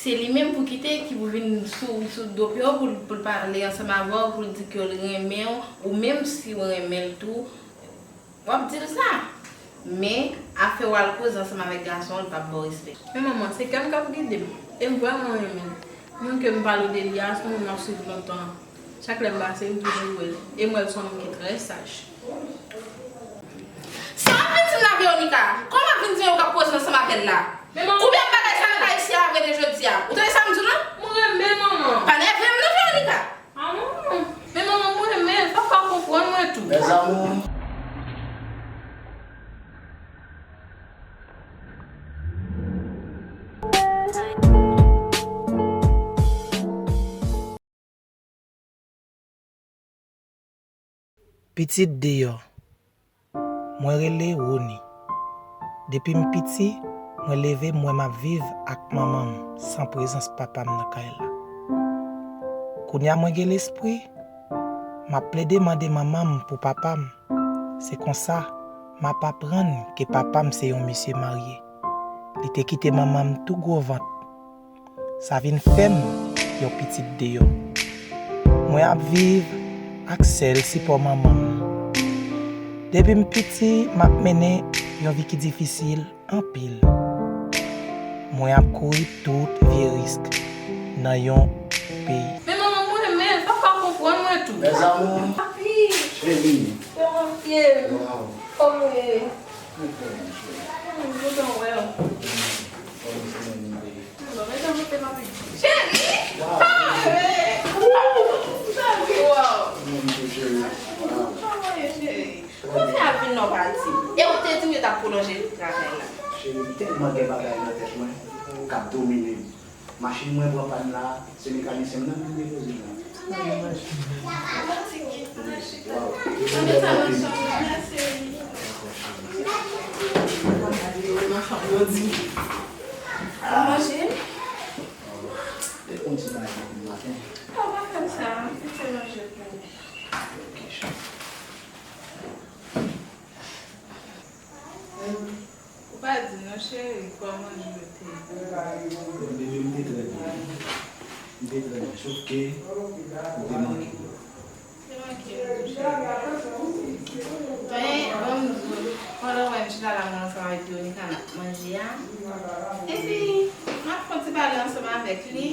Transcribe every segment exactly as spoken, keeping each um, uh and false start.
Se li menm pou kite ki pou vin sou, sou do pye w pou, pou l pale ansanm avè w, pou l di ke l renmen w, ou menm si w renmen l tou, w ap di l sa. Men, afè w al koze ansanm avèk gason an, l p ap ba w respè. Men manman, se kè m k ap gide m. E m vrèman renmen l. Moun ke m pale w de li a, se yon moun m ap swiv lontan. Chak lè m pase, m toujou wè l. E m wè l se yon moun ki trè saj. Sa w ap vin di m la, Veronica? Kòman w ap vin di m yo k ap koze ansanm avè l la? Men manman, oubyen bagay sa yo ta isi a vre de jodi a? Ou tande sa m di w lan? Mwen renmen manman. Pa nève m non, Veronica. Ah, manman. Men manman, mwen renmen l. Papa konprann mwen tou. Mes amours. Pitit deyò. Mwen rele Rony. Depi m piti, mwen leve m wè m ap viv ak manman m san prezans papa m nan kay la. Kounye a mwen gen lespri, m ap plede mande manman m pou papa m. Se konsa, m ap aprann ke papa m se yon mesye marye. Li te kite manman m tou gwo vant. Sa vin fè m yon pitit deyò. Mwen ap viv ak sèl sipò manman m. Depi m piti, m ap mennen yon vi ki difisil anpil. Mwen ap kouri tout vye risk nan yon peyi. Men manman, mwen renmen l, papa konprann mwen tou. Mes amours. Papi. Cheri. Kòman w ye? Wow. Kòman w ye? Mwen trè byen, cheri. Hmm, kontan wè w. Kòman semèn nan te ye? Bon, men jan w te, papi. Cheri! Wow. Ah, bebe! Wou! Cheri, wow! Mwen tou, cheri. Wow. Kòman w ye, cheri? Kòman w fè ap vin la w pa di m? E w te di m yo t ap pwolonje travay la. Cheri, m tèlman gen bagay nan tèt mwen k ap domine m. Machin mwen pran pàn la, se mekanisyen m nan ki depoze l la. Mèsi, mèsi, mèsi. Mèsi, mèsi. Ou manje? Ou konn ti bagay depi maten. Ou pa fè m sa, m te manje pou ou. Ok, cheri. Ou pa di non, cheri, kòman jou te ye? Bebe, m te trè byen. M te trè byen, sòf ke ou te manke m. Te manke m tou, cheri. Men, ban m di w, pandan w wè m chita la, mwen ansanm avèk Veronica, n ap manje a. Epi, m ap fè yon ti pale ansanm avèk li.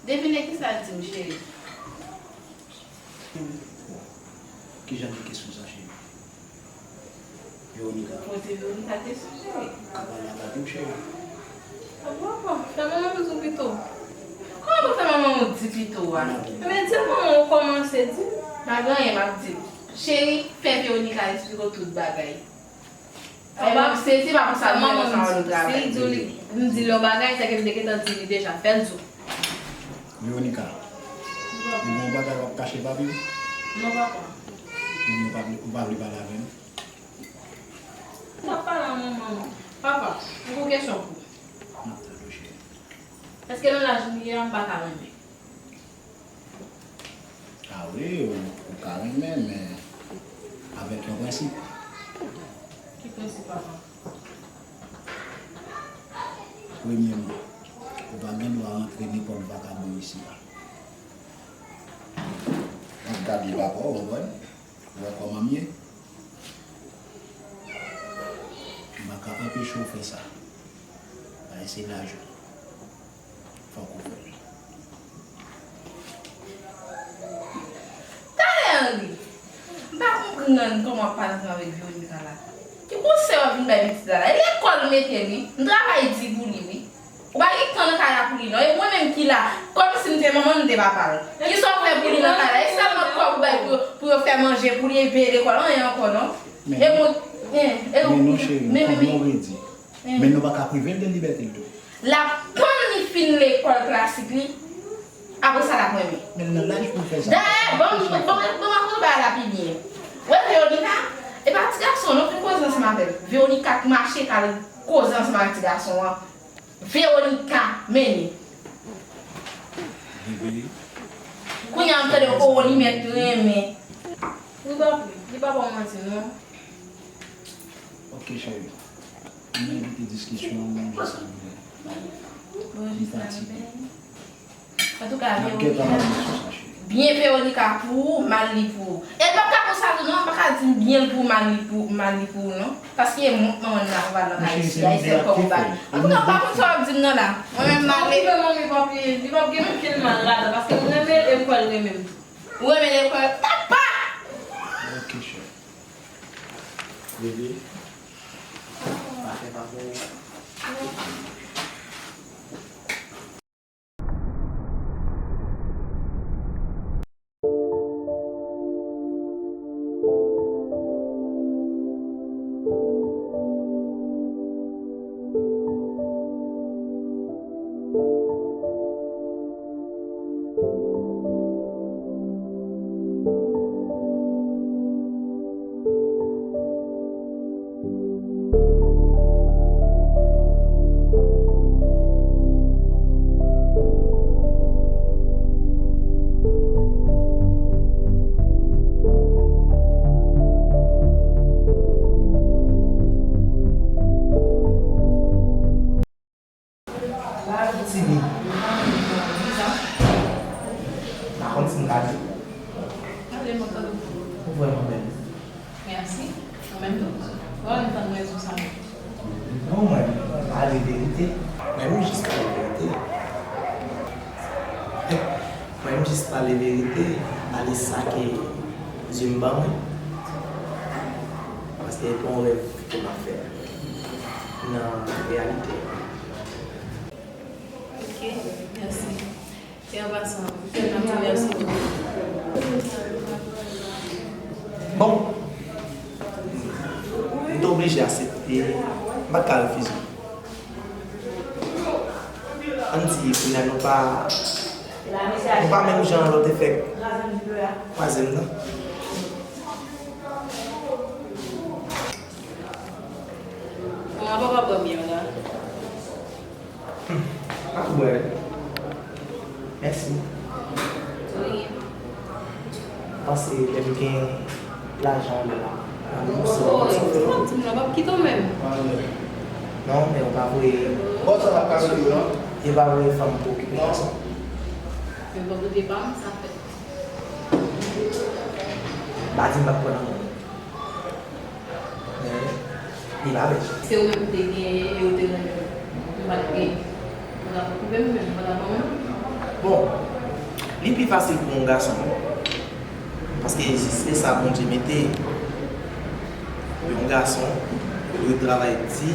Devine kisa l di m, cheri. Kijan de kesyon sa, cheri? Veronica. Poze Veronica kesyon, cheri. Ka pale avèk ou, cheri. Papa, fè manman m di w pito. Kòman pou fè manman m di pito a? Mwen di manman w kòmanse di. Pa gen anyen m ap di l. Cheri, fè Veronica eksplike w tout bagay. Ou pa sezi, pa pou sa, manman m di, se li di w li, m di l yon bagay, sa ke m te gentan di li deja, fè l di w. Veronica, ou gen yon bagay w ap kache papi w? Non, papa. Ou pa vle, ou pa vle pale avè m? M ap pale a manman m. Papa, m gon kesyon pou ou. M ap tande w, cheri. Èske nan laj m ye a, m pa ka renmen? A wi, ou, ou ka renmen, men avèk yon prensip. Ki prensip, papa? Premyeman, ou pa gen dwa rantre nenpòt vakabon isi a. W ap gade papa w, ou konprann? Ou wè kòman m ye? M pa ka anpeche w fè sa. Bagay se laj ou. Fòk ou fè l. Talè Henry, m pa konprann kòman w ap pale ansanm avèk Veronica la. Ki konsèy w ap vin bay pitit la la? E lekòl m mete l wi. M travay di pou li wi. Ou pa gen tan nan kay la pou li non. E mwen menm ki la, kòmsi m te manman l, m te papa l. Kisa w fè pou li nan kay la? E sèlman kòb ou bay pou yo, pou yo fè manje pou li e peye lekòl, anyen ankò non. E mwen, e, e, men non cheri, men, men, men, men, men nou pa ka prive l de libète l tou. L ap tann li fin lekòl klasik li, apre sa l ap renmen. Men l nan laj pou l fè sa. Dayè, ban m, ban m, ban m rakonte w bagay la pi byen. Wè Veronica, e pa ti gason non, vin koze ansanm avè l. Veronica k mache k al koze ansanm avèk ti gason an. Veronica, mennen. Bebe. Kounye a m tande, o, li mèt renmen. Wi, papi, li pa ba w manti non. Ok, cheri. M evite diskisyon, mwen jan sa m vle. Bonjou, sa va byen? Antouka, Veronica, byen Veronica pou ou, mal li pou ou. E l p ap ka konsa tou non, pa ka di m byen l pou ou, mal li pou, mal li pou ou non. Paske m, manman n ap pale nan kay isi a, e sèl kòb ou bay. Antouka, m pa konn sa w ap di m nan la. Mwen menm, m ale. Li p ap gen okenn mal ladan, paske m renmen l e m kwè l renmen m tou. Ou renmen l e kwè l, papa! Ok, chè. Bebe, pa fè pa pou ou. Tini. Dizan. M pa konn si m ka di. Gade, mwen tande w. Ou vrèman bèl. Mèsi. Ou menm tou. Ou pa menm tann rezon sa. Non, mwen, pale verite. Mwen, m jis pale verite. Mwen, m jis pale verite. Pale sa ke zye m ban mwen. Paske e pa yon rèv ke m ap fè nan reyalite. Ok, mèsi. E an pasan, m fè n ap di mèsi tou. Bon, m te oblije aksepte, m pa t ka refize. Ann di, kounye a nou pa, nou pa menm jan lòt te fè kwaze m nan. Bon, papa ban m yon la. Hmm, pa bwè. Mèsi. Wi. Panse lè m gen lajan w la. Nan menm sou. Oh, sa fè w ap di m la, m ap kite w menm. Non, men ou pa voye. Bon, sa pa ka sou non. E pa voye fanm pou okipe gason. Men bon, kote pa m, sa fèt. Pa di m pa pran nan men w. Men, li pa bèl. Se ou menm ki te genyen e ou te renmen m. M pa t gen. Ou t ap okipe m menm, ou pa t ap ban mwen. Bon, li pi fasil pou yon gason. Paske se sa Bondye mete. Pou yon gason, pou l travay di,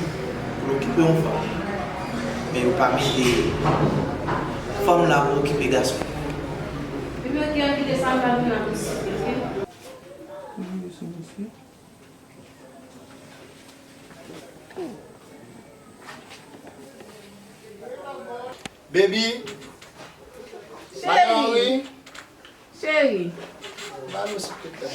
pou l okipe yon fanm. Men yo pa mete fanm la pou okipe gason. Ebyen, ok, an kite sa, m pral vin la tout swit, ok? Baby. Cheri. Madan Henri. Cheri. Ba nou sou kote.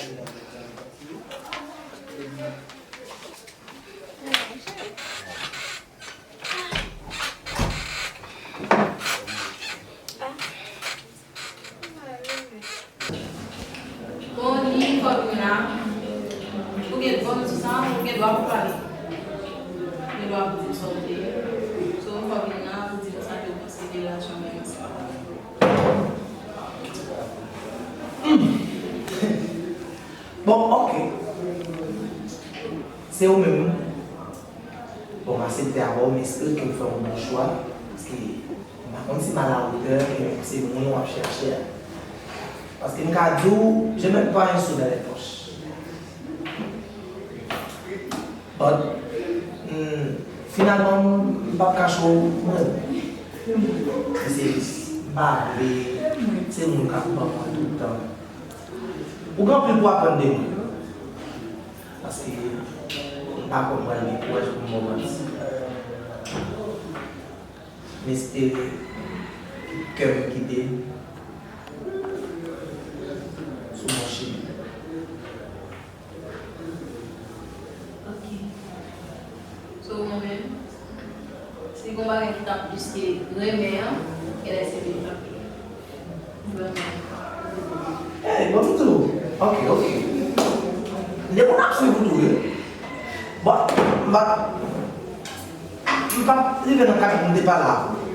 Bon, li fò vin la. Ou gen, bon, m di sa, ou gen dwa pou pale. Ou gen dwa pou di m sa w te ye. So, fò vin la, pou di m sa ke w panse de relasyon mwen menm sa. Hmm. Bon, ok. Se ou menm. Bon, m aksepte avè w, m espere ke w fè yon bon chwa, paske m pa konn si m alawotè, men se moun w ap chèche a. Paske m ka di w, j'ai même pas un sou dans les poches. But, hmm, finalman, m p ap kache w, mwen renmen w. Men se jis, m pa vle, se moun k ap ban mwen tout tan. Ou gen anpil pou aprann de mwen. Paske m pa kwè m pral gen kouraj pou m ba w manti. M espere kè m kite sou bon chimen. Ok. So, mwen menm, si gon bagay ki t ap plis ke renmen an, genlè se li k t ap ye. Hey, bon, m tou. Ok, ok. M te konn ap swiv ou tou, wi. Bon, m pa, m pa rive nan kat pou m te pale avè w.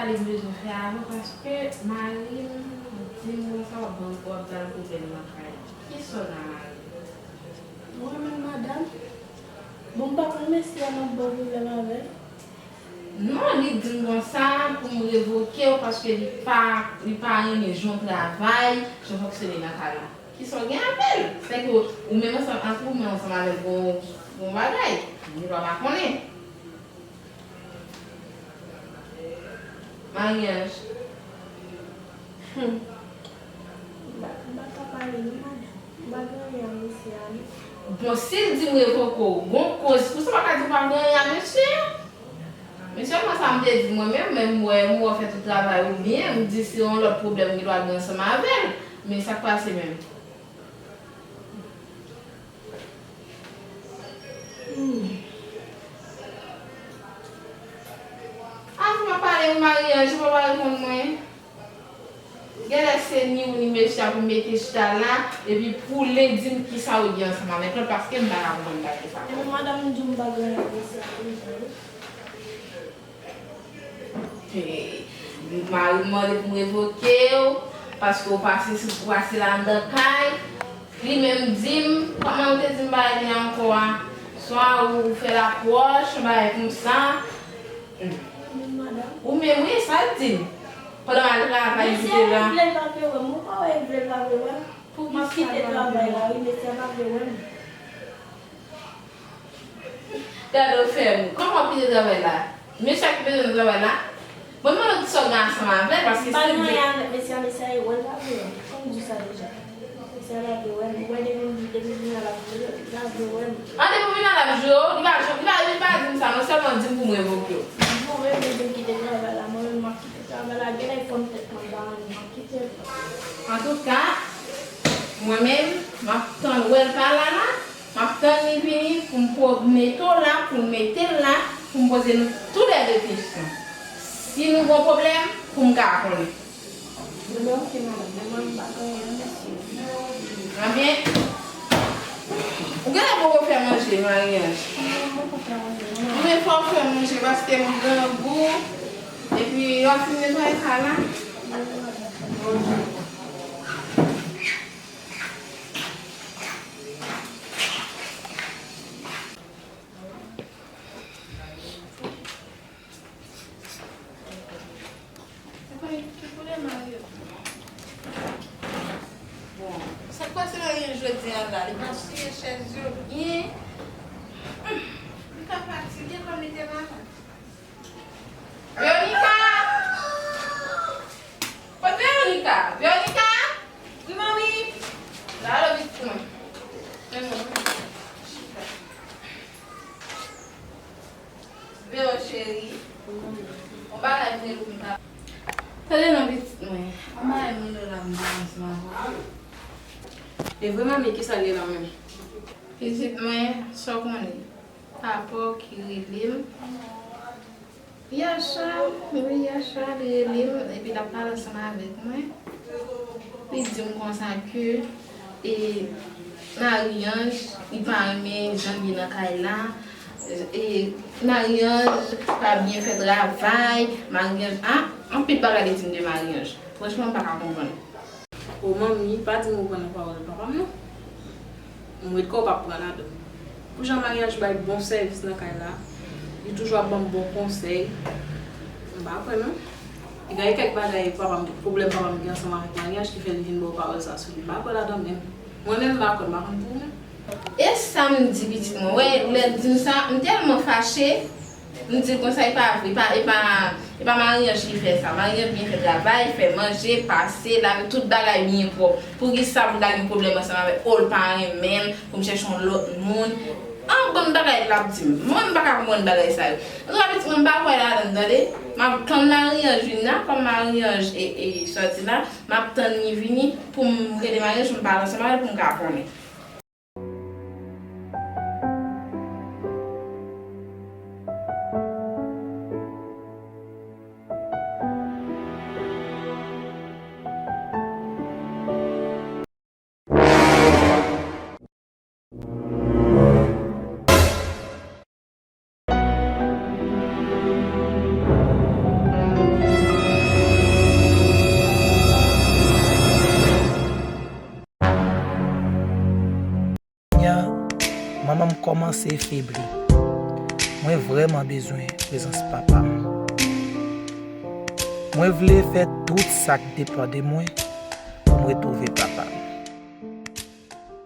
Sa li bezwen fè avan, paske mari m di m konsa w ap ban, w ap ba l pwoblèm nan kay. Ki sòl a mari m? Mwen menm, madanm, bon, m pa konn mesye a m ap ba w pwoblèm avè l. Non, li di m konsa pou m revoke w paske li pa, li pa renmen jan w travay, jan w fonksyone nan kay la. Kisa w gen avè l? Sèke ou menm ansanm, ant ou menm ansanm avè l gon, gon bagay. Li pa, pa konnen. Maryaj. Hmm. M pa, m pa ka pale non, madanm. M pa gen anyen a mesye a non. Bon, si l di m revoke w, gon koz pou sa, w pa ka di w pa gen anyen a mesye a. Men sèlman sa m te di mwen menm, men m wè, m wè w fè tout travay ou byen, m di se yon lòt pwoblèm ou gendwa gen ansanm avè l. Men sa k pase menm? Hmm. Avan m ap pale pou maryaj, ou pa reponn mwen. Genlè se ni ou ni mesye a pou mete chita la, epi pou l di m kisa ou gen ansanm avèk lòt, paske m pa ka konprann bagay sa. Epi madanm, m di w m pa gen anyen ak mesye a, wi. Mari m mande pou m revoke w, paske w pase sou, w pase la anndan kay. Li menm di m, kòman l te di m bagay li ankò a? Swa ou fè lapwòch, yon bagay konsa. Ou menm, wi, sa l di m. Pandan m al travay, etsetera. Mesye a vle l pa vle wè m, ou pa wè l vle l pa vle wè m. M ap kite travay la, wi, mesye a pa vle wè m. Gade w fè m. Kòman w ap kite travay la? Mesye a ki bezwen nan travay la? Mwen mande w kisa w gen ansanm avè l, paske si l di. M pa gen anyen avèk mesye a, mesye a e wè l pa vle wè m. Kòm m di w sa deja. Mesye a pa vle wè m. Ou wè depi m, depi m vin la, l ap jure, l pa vle wè m. An, depi w vin la, l ap jure w? Li pa janm, li pa, li pa di m sa non, sèlman di m pou m revoke w. Bon, mwen menm, m kite travay la, mwen menm, m ap kite travay la, genlè fò m tèt mwen ba anyen, m ap kite l. Antouka, mwen menm, m ap tann wè l pa la la. M ap tann li vini pou m po-, mete w la, pou m mete l la, pou m poze nou toulède kesyon. Si nou gon pwoblèm, pou m ka konnen. Bon, oke, madanm, men mwen, m pa gen anyen, mèsi. Ebyen, ou genlè poko fè manje, Maryaj. Non, m poko fè manje, non. Men fò w fè manje, paske m grangou, epi w ap fin netwaye kay la. Wi, madanm. Bon, sa k pase Maryaj jodi a la? Li pa siye chèz yo byen. Li ka fatige kòm li te malad. Veronica! Kot Veronica? Veronica! Wi, manmi! La, ale vit pou mwen. Men mwen. Vero cheri. Yon bagay m te vin pa. Tande non, pitit mwen. Yon bagay m rele w la, m pa ansanm avè w. E vre, manmi, kisa l ye la menm? Pitit mwen, sa w konnen. Papa w ki rele m. Yèswa, wi, yèswa, li rele m, epi l ap pale ansanm avèk mwen. Li di m konsa ke, e, Maryaj, li pa renmen jan l ye nan kay la. E, Maryaj pa byen fè travay. Maryaj, a, anpil bagay li di m de Maryaj. Franchman, m pa ka konprann. O manmi, pa di m ou pran nan pawòl papa m non. M ret kwè ou p ap pran ladan l. Pou jan Maryaj bay bon sèvis nan kay la, li toujou ap ban m bon konsèy. M pa kwè non. Li gen kèk bagay papa m, pwoblèm papa m gen ansanm avèk Maryaj ki fè li vin ba w pawòl sa sou li. M pa kwè ladan menm. Mwen menm m pa kwè, m pa konn pou ou menm. E sa m di pitit mwen. Wè, lè l di m sa, m tèlman fache. M di l konsa, e pa vre, e pa, e pa, e pa Maryaj ki fè sa. Maryaj byen fè travay, fè manje, pase, lave, tout bagay byen pwòp. Poukisa pou m ta gen pwoblèm ansanm avè l? O, l pa renmen m, pou m chèche yon lòt moun. An, bann bagay l ap di m. Mwen, m pa ka konprann bagay sa yo. Antouka, pitit mwen, m pa kwè ladan l, tande. M ap tann Maryaj vin la, kòm Maryaj e, e sòti la, m ap tann li vini pou m rele Maryaj, pou m pale ansanm avè l, pou m ka konnen. Kò m kòmanse febli. Mwen vrèman bezwen prezans papa m. Mwen vle fè tout sa k depann de mwen pou m retwouve papa m.